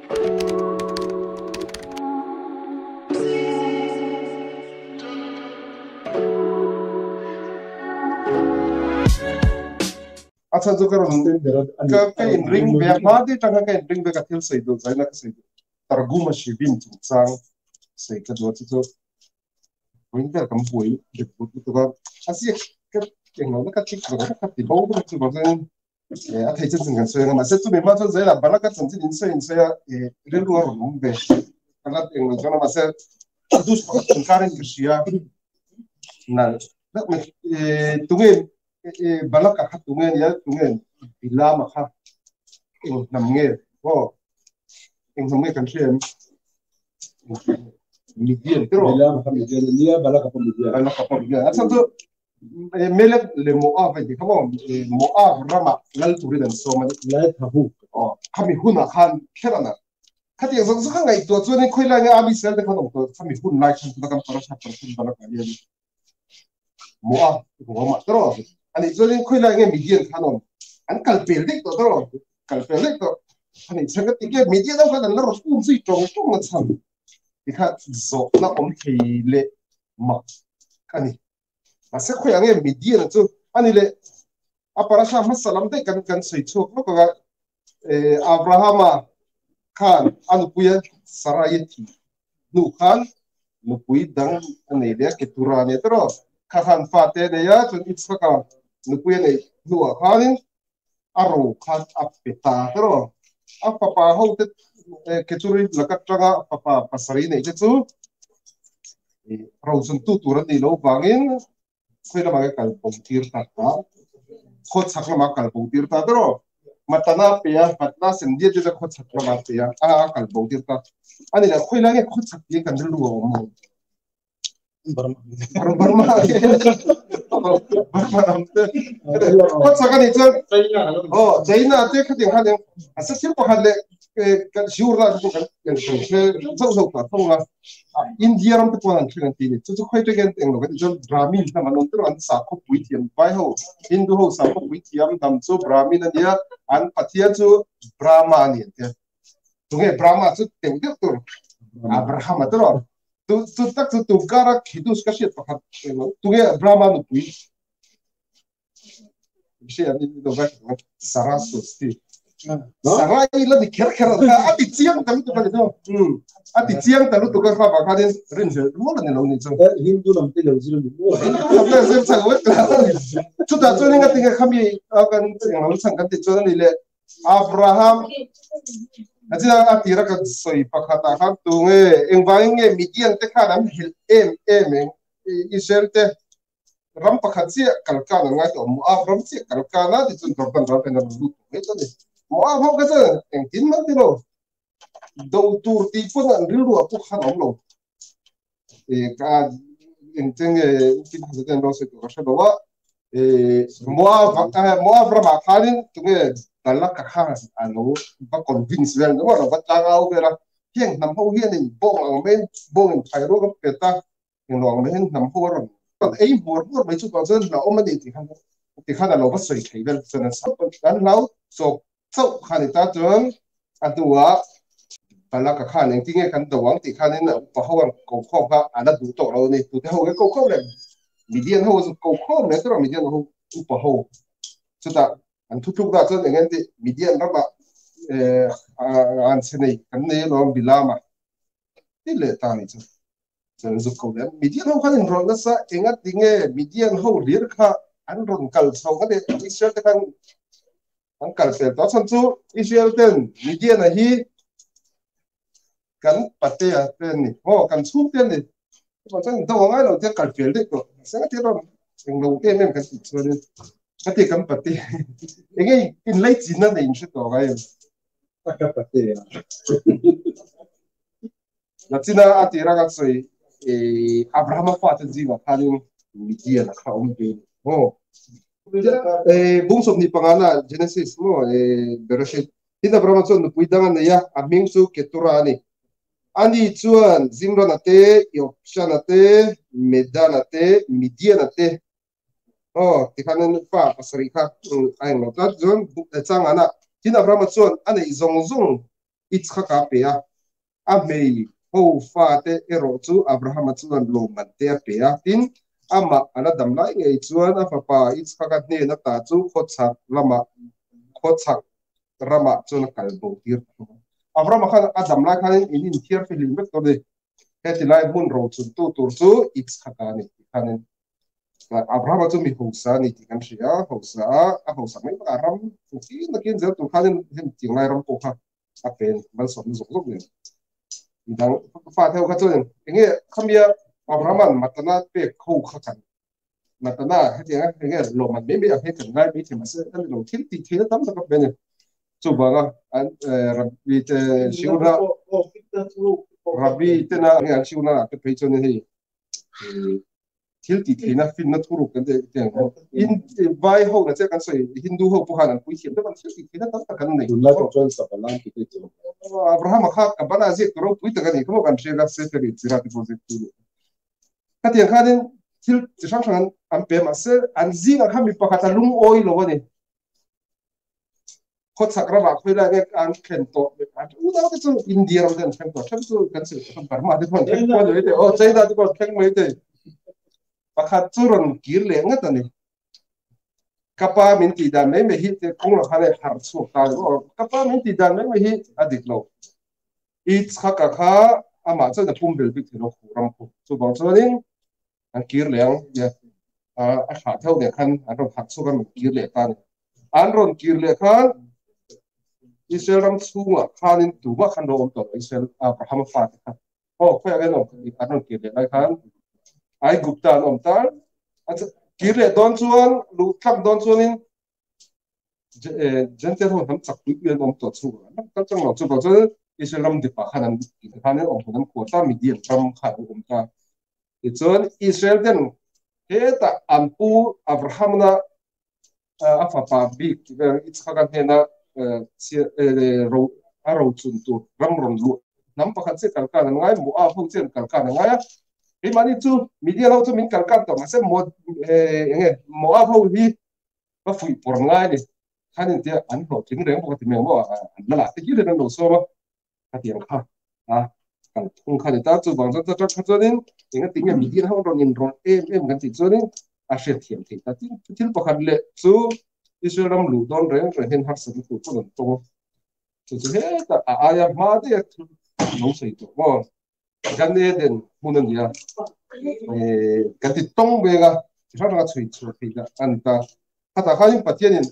A chhan chu ka rawn ka ka in ring ve a hma te tang khan ka in ring ve ka thil sawi duh zaina ka sawi duh Targum a Shivim chungchang sawi ka duh a chu chu vawiin vel kan buai rit but lutuk a a ziak ka englo na ka click zawk a ka ti bo vek a chuvang chuan a thei chanchin kan sawi anga mahse chumi hma chuan zelah Balaka chanchin in sawi in sawi a rilru a rawn awm ve ka la englo chuan a mahse dus pakhat inkarin ka hria nalh deuh mai tunge Balaka kha tunge nia tunge Bilama kha eng hnam nge aw eng hnam nge kan hria em Midian te rawh Bilama kha Midian ania Balaka pawh Midian Balaka pawh Midian a chhan chu Melek leh Moab a inti kha maw Moab ramah lal turin an sawm a ni Lai tha hu aw khami hunah khan kherana khatiang zawng zawng kha ngaihtuah chuanin khawilai nge Am Israel te khan awm tawh khami hun lai khan tuna kan parasha parashan Balaka hian Moab ruamah te rawh ani chuanin khawilai nge Midian khan awm an kal pel daih tawh te rawh kal pel daih tawh ani chhan ka ti nge Midian ho khan an la rawn um zui tawng tawng na chhan tikha zawhna awm thei leh mak a ni mahse khawiah nge Midian chu ani leh a parasha hmasa lam daih kan kan sawi chhuak lawk anga Abrahama khan a nupuia Sarai a thih hnu khan nupui dang a nei leh a Ketura a nia tawh kha khan fate a nei a chuan Isaka nupui a neih hnuah khanin a ro kha a pe ta tawh a fapa ho te Keturi laka tanga fapa pasarih neih te chu rozuntu tur an nih loh vangin khawi lamah nge kal bo tir ta ta khaw chhak lamah kal bo tir ta tawh Matana pe a Matana sem diat diat a khaw chhak lamah pe a a kal bo tir ta ani lah khawi lai nge khaw chhak tih kan rilru a awm lo Burma Burma Burma ram te khaw chhak ani chuan oh China te khatiang khan a sa thil pakhat leh kan siur na chu kan kan hre zauh zauh ta thung a India ram te pawh an thleng an ti ni chu chu khawi tengin eng lo kan ti chuan Brahmin hnam an awm tawh an sakhaw puithiam vai ho Hindu ho sakhaw puithiam hnam chu Brahmin a nia an pathian chu Brahma a ni an tia tunge Brahma chu teuh deuh tur Abraham a tawh tu chu tak chu tukara Hindus ka hriat pakhat eng lo tunge Brahma nupui Saraswati Sarai la ni kher kher kha a ti chiang ta lutuk a ni chu a ti chiang ta lutuk a kha vang khanin rin hlel rual a ni lo ni chu Hindu lam te lo zir ni maw Hindu lam te zir chang wek chutah chuan enga tinge khami kan englo chang kan ti chuan ani le Abraham achina a tira kan sawi pakhatah khan tunge engvangin nge Midian te khan an helh em em eng Israel te ram pakhat chiah kal kan an ngai tawh Moab ram chiah kal kan a tichuan Jordan ram pen a rawn lut tawh mai chuan ni Moab ho kha chuan engtin man ti lo do tur tih pawn an rilru ah pawh khan a awm lo e ka engtin nge tin hmasa ten ro sawi tur ka hre lo a e Moab Moab ramah khanin tunge Balak-a kha a lo va convince vel ni maw a lo va tlangau vel a heng hnam ho hianin bawng ang maiin bawngin phai ruak a pet a Engvang mai hian hnam ho a rawn rawn ei hmuar hmuar mai chu vang chuan hla awm a ni tih khan ti khan a lo va sawi thei vel chuan an sap an hlau chawp chauh kha ni ta chuan a hnuah Balaka khan engtin nge kan do ang tih khanin a upa ho an ko khawm kha a la duh tawh lo a ni tute ho nge ko khawm leh Midian ho chu ko khawm leh tur a Midian ho upa ho chutah an thutluk dah chuan eng engti Midian ramah an che nei kan nei alawm Bilama ti leh ta ni chu Chuan zuk ko leh Midian ho khan in rawlh nasa enga tinge Midian ho hlir kha an rawn kal chho kha leh Israel te khan an kal fel tawh chhan chu Israel ten Midian a hi kan patea te ni maw kan chhung te ni chuvang chuan do angai lo te kal fel daih tawh mahse nga ti rawn englo em em kan tih chuanin ka ti kan pate enge in laichinna nei in hre tawh ngai em ka patea Nachina a tira ka sawi Abrahama fate zingah khanin Midian a kha awm ve maw? Bung 25na Genesis maw Bereshit tin Abrahama chuan nupui dang a nei a, a hming chu Ketura a ni. Ani chuan Zimrana te, Yokshana te, Medana te, Midiana te aw tikhan fa pasarih kha a englo tlat chuan changana tin Abrahama chuan a neih zawng zawng. Itzhaka a pe a, a hmei ho fate erawh chu Abrahama chuan lawmman te a pe a. Tin, amah a la dam lai ngei chuan a fapa Itzhaka hnen ata chu khawchhak lamah, khawchhak ramah chuan a kal bo tir ta hlawm a. Abrahama khan a dam lai khanin in inthiar fihlim vek tawh a ni. Heti lai hmun rochuntu tur chu Itzhaka a ni tih khanin Abrahama chu mi hausa a ni tih kan hria a, hausa a, a hausak mai bakah ram fukin takin zel tur khanin hemi tiang lai ram pawh kha a pen malsawmna zawk zawk nen. Midang fa te ho kha chuan enge khamia Abrahama'n Matana pek ho kha kan Matana hetianga enge lawmman mai mai ang hi kan ngai mai thei mahse a ni lo thil tih theihna tam tak a pe a ni. Chuvanga an Rabbi te siurna Rabbi tena enge an siurna ah te phei chuan hei thil tih theihna finna thuruk kan tih te ang in vai ho na che kan sawi Hindu ho pawh khan an pui thiam deuh an thil tih theihna tam tak an nei. Tunlai pawh chuan Kabbalah an ti te chu. Abraham-a kha Kabbalah ziak tur ropui tak a ni kha maw kan hria kha Sefer Yetzirah te pawh ziak tu ni. Khatiang khanin thil chi hrang hrang an pe mahse an zingah khan mi pakhat a lungawi lo a ni. Khawchhak ramah khawi lai nge an thlen tawh unau te chu India ram te an thleng tawh then chu kan sawi tawh Burma te pawh an thleng kual mai thei aw China te pawh an thleng mai thei pakhat chu rawn kir leh ngat a ni ka pa min tih dan mai mai hi te kawng lo khan a harh chhuak ta aw ka pa min tih dan mai mai hi a dik lo i chhaka kha amah chuan a pum bel bik thei lo khu ram khu chuvang chuanin an kir leh ang tia a thlah theuh leh khan an rawn harh chhuak a rawn kir leh ta a ni. An rawn kir leh khan Israel ram chhungah khanin tumah khan lo awm tawh lo Israel Abraham a fate kha aw khawiah nge an awm an rawn kir leh lai khan Aigupta an awm ta kir leh dawn chuan luh thlak dawn chuanin Gentile ho hnam chak pui pui an awm tawh chhungah an kal chang lo chuvang chuan Israel ram dipah khan an khanin awm hmun an khuar ta Midian ram kha an awm ta. Tichuan Israel ten hetah an pu Abraham-na a fapa bik Yitzhak-a hnena a rochun tur ram rawn luh hnam pakhat chiah kalkan an ngai, Moab ho chiah an kalkan a ngai a. Keimahni chu Midian ho chu min kalkan tawh mahse Moab ho hi ka fuih pawr ngai a ni. Khan intia an hlawhtling reng bawk a ti mai ang maw? An la lah te hial in an lo sawm a. Khatiang kha a kan thung kha ni ta. Chuvang chuan chutah kha chuanin engati nge Midian ho rawn inrawlh em em kan tih chuanin a hriatthiam theih ta. Tin, thil pakhat leh chu Israel ram luh dawn reng reng hian harsatna tur pawh an tawng a. Chu chu hetah a aia hma daih a thil lo sawi tawh maw? Gan Eden hmun a ni a, kan ti tawng veng a, chi hrang hranga chhui chhuah theih dah a ni ta. Khatah khanin Pathianin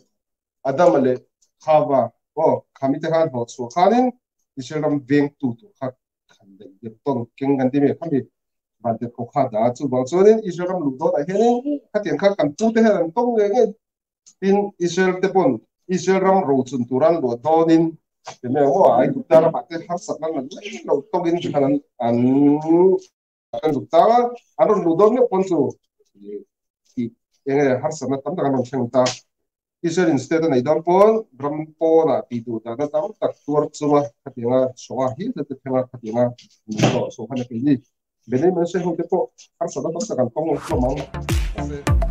Adama leh Hava aw khami te khan hlawh chhuah khanin Israel ram vengtu tur kha khan daih deuh tawn keng kan ti mai khami van te pawh kha dah a. Chuvang chuanin Israel ram luh dawnah hianin khatiang kha kan pute hian an tawng ngei ngei. Tin, Israel te pawn Israel ram rochun tura an luah dawnin ti mai ang aw, Aigupta ramah te harsatna an la leh lo tawkin khan an an an zuk tang a, an rawn luh dawn meuh pawn chu tih eng nge harsatna tam tak an rawn thleng ta. Israel in state a neih dawn pawn ram pawnah tih duh dahna tam tak tuar chunga khatianga Shoah hi te thlenga khatianga min hlawh chhuah khan a keini Benei Manasseh hote pawh harsatna tam tak an tawng hlawm ang.